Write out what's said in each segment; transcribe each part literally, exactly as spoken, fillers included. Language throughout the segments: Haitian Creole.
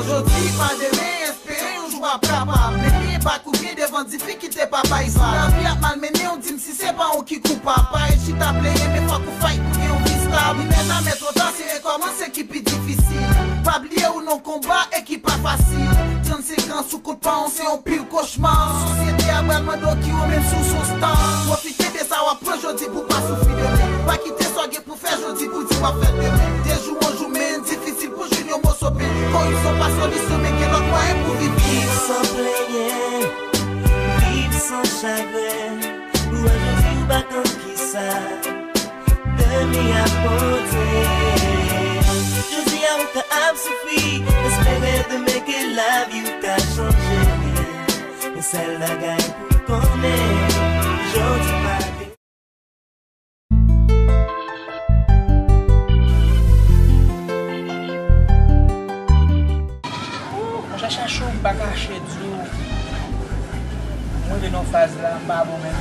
Jodi pa demen, espere yon jou w ap kapab. Men byen pa kouri devan difikilte, pa bay sa. Lavi ap malmennen w, di m si se pa ou ki koupab. Pa ret chita plenyen, men fòk ou fight pou gen yon vi stab. Li pa jamè twò ta, se rekòmanse ki pi difisil. Pa bliye ou nan konba e ki pa fasil. Trannsenk an sou kout pa w, se yon pil kochma. Sosyete a pral mande w ki w menm si w se yon star. Pwofite de sa w ap pran jodi pou pa soufri demen. Pa kite sa w gen pou fè jodi pou di w ap fè demen. De jou an jou, men difisil pou jwenn yon moso pen. Koripsyon pa solisyon, men gen lòt mwayen pou viv. Viv san plenyen, viv san chagren. Ou wè jodi ou pa konn kisa demen ap pote. Jodi a ou ka ap soufri, espere demen ke lavi w ka chanje. Yon sèl bagay pou konnen, jodi pa demen. Monchè Chachou, m pa kache di w, mwen rive nan faz la, m pa bon menm.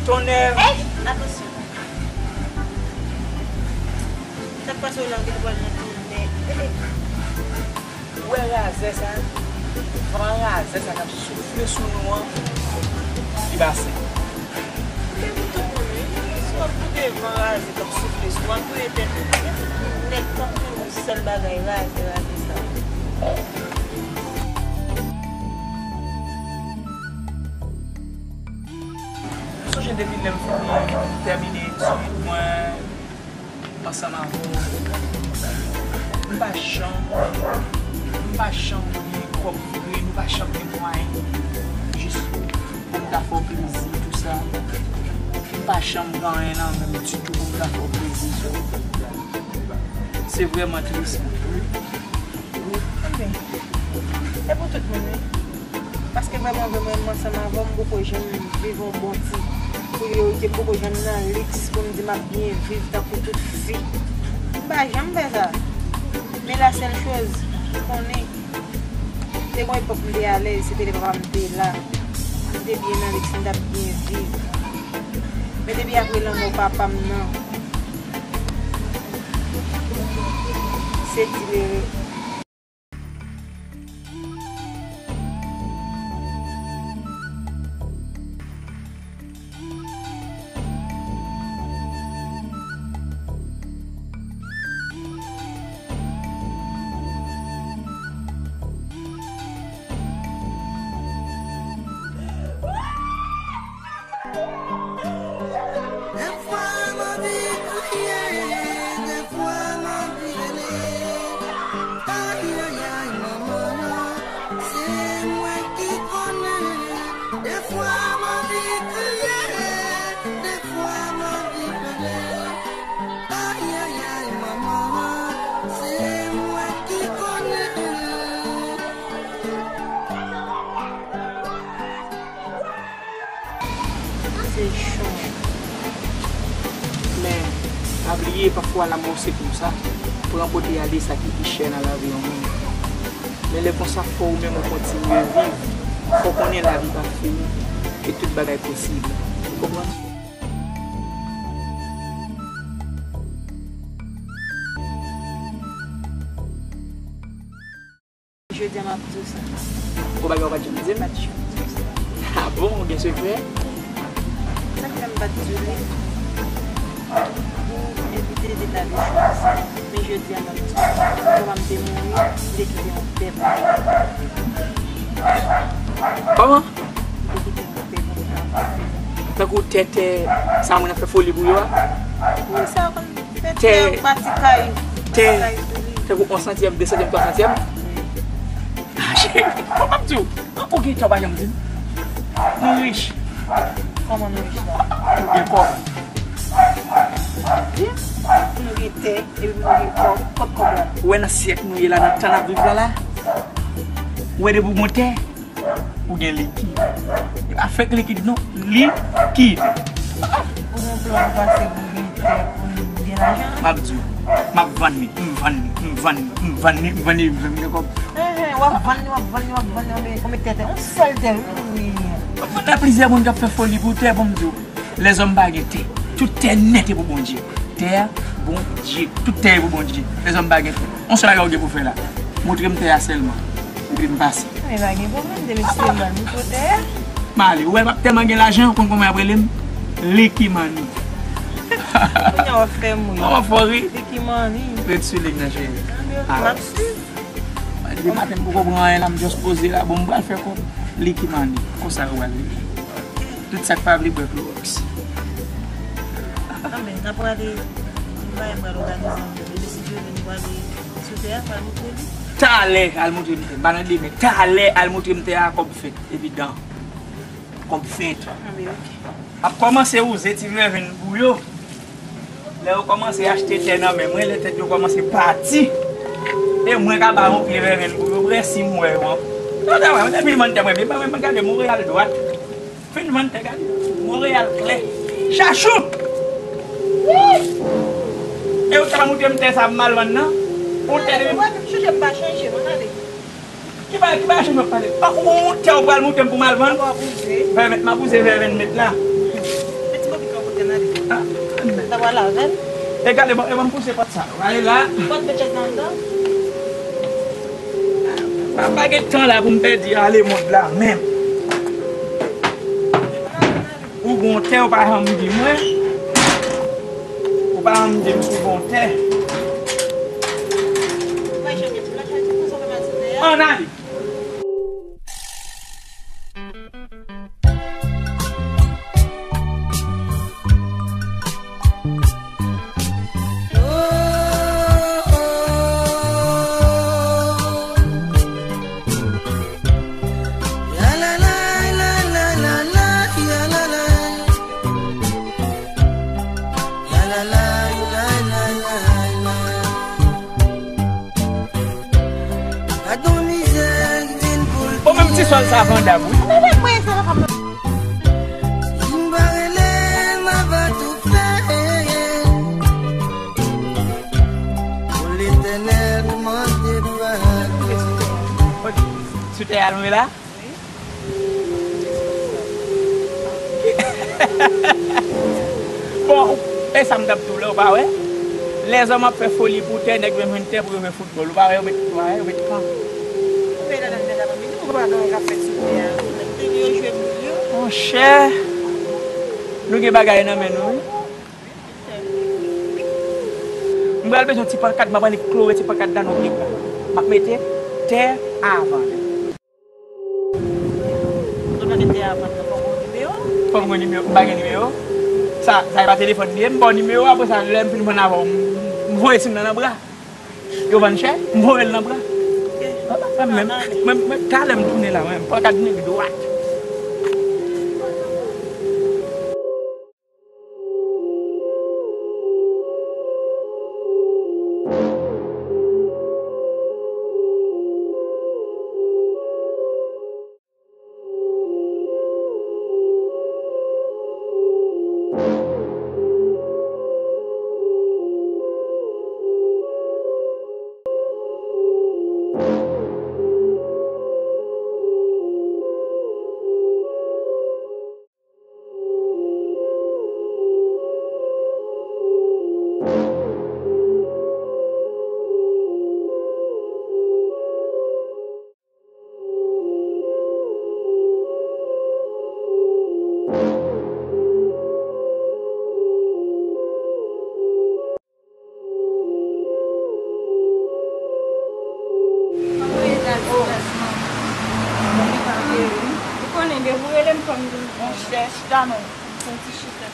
Tonnè! Ey! Atansyon! Sa k pase w la, w gen dwa nan tonnè. Ou wè razè sa? Van razè sa k ap soufle sou nou an, li pase. Men pou tout moun, wi. Si w ap koute van razè k ap soufle sou ou, ap touye tèt ou nèt, tankou yon sèl bagay, razè, razè sa. M sonje depi lè m fin tèmine etid mwen ansanm avè w, m pa janm, m pa janm gen kòb vre, m pa janm gen mwayen jis pou m ta fè w plezi, tou sa. M pa janm gen anyen nan men m ditou pou m ta fè w plezi. Se vrèman tris. Ebyen, e pou tout moun, wi. Paske vrèman, vrèman, mwen ansanm avè w, m poko janm viv yon bon ti priyorite, m poko janm nan liks pou m di m ap byen viv tankou tout fi. M pa janm fè sa. Men la sèl choz, m konnen, te gon epòk m te alèz, se te lè papa m te la. M te byen nan liks, m t ap byen viv. Men depi apre lanmò papa m nan, se dilere. Dèfwa m anvi kriye, dèfwa m anvi rele. Ayayay, manman, se mwen ki konnen. Dèfwa m anvi kriye, dèfwa m anvi rele. Ayayay, manman, se mwen ki konnen. Se cho. Men, pa bliye, pafwa lanmò se konsa. Pran pote ale sa ki pi chè nan lavi yon moun. Men lè konsa, fò ou menm ou kontinye viv. Fò w konnen lavi pa fini e tout bagay posib. Ou konprann? Jodi a m ap di w sa. Gon bagay ou pa t janm di m? M pa t janm di w sa. Ah bon, ou gen sekrè? Sa k fè m pa t di w li? Pou evite deta de chòz. Men jodi a m ap di w sa. Papa m te mouri, m te kite yon tè pou li. Kòman? M te kite yon tè pou li. Tankou tè, tè, sa moun ap fè foli pou yo a? Wi, sa yo konn fè tè, tè, bati kay, tè, bati kay sou li. Tankou yon santyèm, de santyèm, twa santyèm. Ah, cheri, kòman m ap di w? Ou gen tè, ou pa janm di m. Nou rich. Kòman nou rich la? Nou gen kòb. Nou gen tè, epi nou gen kòb. Kot kòb la? Ou wè nan syèk nou ye la, nan tan n ap viv la la? Ou wè depi w gen tè, ou gen likid. E pa fèk likid non, likid. Ou gen plan pou pase pou gen tè, pou gen lajan? M ap di w, m ap vann li, m vann li, m vann li, m vann li, m vann li, m vann li, m vann li, m vann li kòb. Enhen, w ap vann li, w ap vann li, w ap vann li, konbyen, konbyen tè, tè? Yon sèl tè, wi, wi. M konn ap vann plizyè moun k ap fè foli pou tè, ban m di w. Lèzòm pa gen tè. Tout tè nèt e pou Bondye. Tè a, Bondye. Tout tè e pou Bondye. Lèzòm pa gen tè. On sèl bagay ou gen pou fè la. Montre m tè a sèlman. Epi m pase. Ay, pa gen pwoblèm, depi se mwen montre w tè a. M ale. Ou wè, m ap tèlman gen lajan, ou konn kòman y ap rele m? Licky Money. Kounya w ap fè m ri. Ou ap fè w ri? Licky Money. Ret sou liy nan, cheri. M ap swiv. Depi maten m poko pran anyen la, m just poze la. Bon, m pral fè kòb. Licky Money. Konsa yo pral rele. Tout sa k pa vle bwè klowòks. Anben, n ap prale, yon bagay m pral òganize anpil. Epi si Dye vle, nou prale sou tè a, pral montre li. Talè, al montre m tè. M pa nan demen. Talè, al montre m tè a, kòb fèt. Epi dan. Kòb fèt. Anben, oke. M ap kòmanse wouze ti vèvenn pou yo. Lè yo kòmanse achte tè nan men mwen, lè tèt yo kòmanse pati, e mwen k ap ba yo pye vèvenn pou yo, prè si m wè yo an. Gade, wè, mwen te fin vann tè mwen, men mwen gade Monreyal dwat. Fin vann tè, gade. Monreyal klè. Chachou! Wouy! E ou t ap montre m tè sa m al vann nan? Ou tè de... Wè, m chanje, m pa chanje, non, gade. Ki bagay, ki bagay chanje w ap pale? Ou, ou, ou, tè ou pral montre m pou m al vann? Ou ap wouze. Vèvenn, m ap wouze vèvenn met la. Met ti bobik an kote n ale. Ah, men. Sa pral avè l. E gade, bon, e ban m pouse pòt sa. Ou ale la. Pòt de chèz nan anndan. M pa gen tan la pou m pèdi a lemond la menm. Ou gon tè ou pa janm di mwen. Ou pa janm di m ou gon tè. Ann ale. Bon, menm ti sòl sa vandab, wi. Mwen pa rele, m ava tou fè. Pou Letènèl, kòmande padon. Sou tè a nou ye la? Bon, e sa m t ap di w la, ou pa wè? Lèzòm ap fè foli pou tè, nèg menm jwenn tè pou yo jwe foutbòl. Ou pa wè, yo met, ou pa wè, yo met kan. Ou wè ladan tè lapremidi, ou pa wè anyen k ap fèt sou tè a. Yo jwe boul yo. Monchè, nou gen bagay nan men nou, wi. M pral bezwen ti pankat, m ap annik klowe ti pankat dan nou pye bwa. M ap mete tè avan lè. Ou pa mete tè avan lè, fò w gen nimewo. Fò m gen nimewo, m pa gen nimewo. Sa, sa e pa telefòn li ye, m ba w nimewo, apre sa, lè m fin vann avè w, m, m voye sim nan nan bra. Yo vann chè, m voye l nan bra. Ok. Mwen, mwen, mwen, mwen, talè m tounen la, mwen, m pran kat nèg dwat. Ou konnen, depi w rele m, fò m vin. Monchè, chita non. Fè yon ti chita.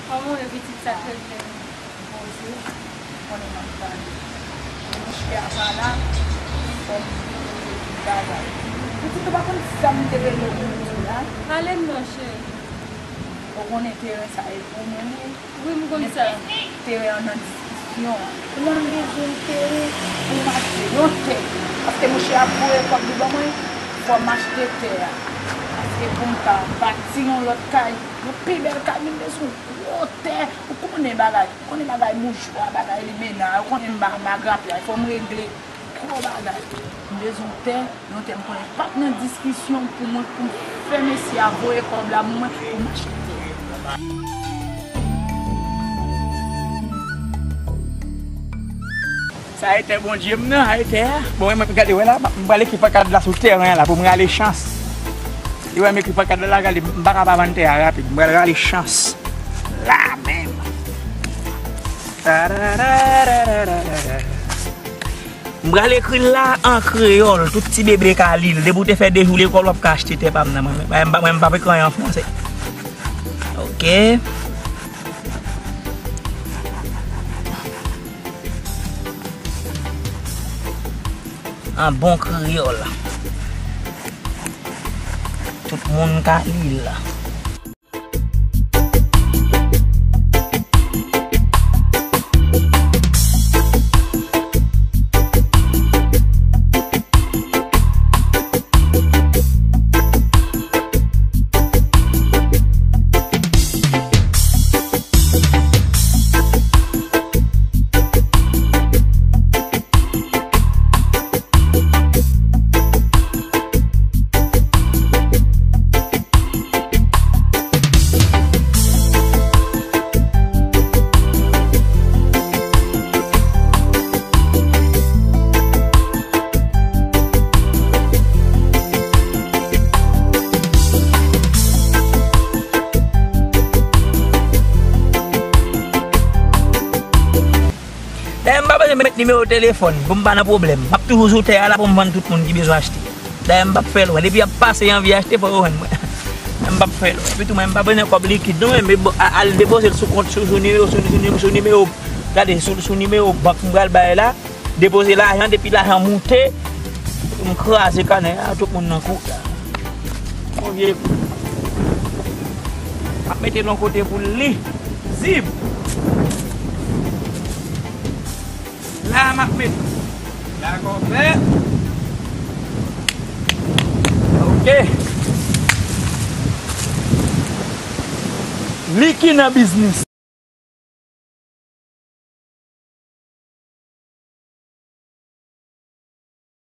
Kòman w ye, pitit, sa k rive? Poze, konnen m ap pale. Monchè a pa la, fò m di w yon bagay. Pitit, ou pa konn sa m te rele w pou di w la? Pale m non, cheri. Ou konnen teren sa e pou nou, wi. Wi, m konn sa. Men teren an nan diskisyon. Ou wè m bezwen teren pou m achte yon tè. Paske monchè ap voye kòb li ban mwen, fò m achte tè a. Paske pou m ka bati yon lòt kay, yon pi bèl kay, men m bezwen yon gwo tè. Ou konnen bagay, ou konnen bagay boujwa, bagay limena, ou konnen m pa, m pa grapyay, fò m regle gwo bagay. M bezwen tè, yon tè m konnen p ap nan diskisyon pou mwen, pou m fè mesye a voye kòb la pou mwen, pou m achte tè. Sa e tè Bondye m nan, sa e tè a. Bon, mwen, gade, wè la, m pral ekri pankad la sou tèren an la pou m rale chans. Li wè m ekri pankad la, la, gade, m pa ka pa vann tè a rapid. M pral rale chans. La menm. M pral ekri l la an kreyòl. Tout ti bebe ka li l. Depi w te fè de jou lekòl, w ap ka achte tè pa m nan. Mwen, mwen, mwen, mwen, m p ap ekri anyen an fransè. Ok. An bon kreyòl. Tout moun ka li l. Dayè, m pa bezwen met nimewo telefòn pou m pa nan pwoblèm. M ap toujou sou tè a la pou m vann tout moun ki bezwen achte. Dayè, m p ap fè lwen. Depi y ap pase, y anvi achte, fò yo jwenn mwen. M p ap fè lwen. Epi tou, mwen, m pa bezwen kòb likid, non, men, men bon, a-, al depoze l sou kont, sou, sou nimewo, sou, sou, sou nimewo, gade, sou, sou nimewo bank m pral bay la. Depoze lajan, depi lajan moute, m kraze kanè a, tout moun nan kou la. Bon vye kou. M ap mete l yon kote pou l li. Zib. La m ap mete. Dakò, fè. Ok. Li ki nan biznis.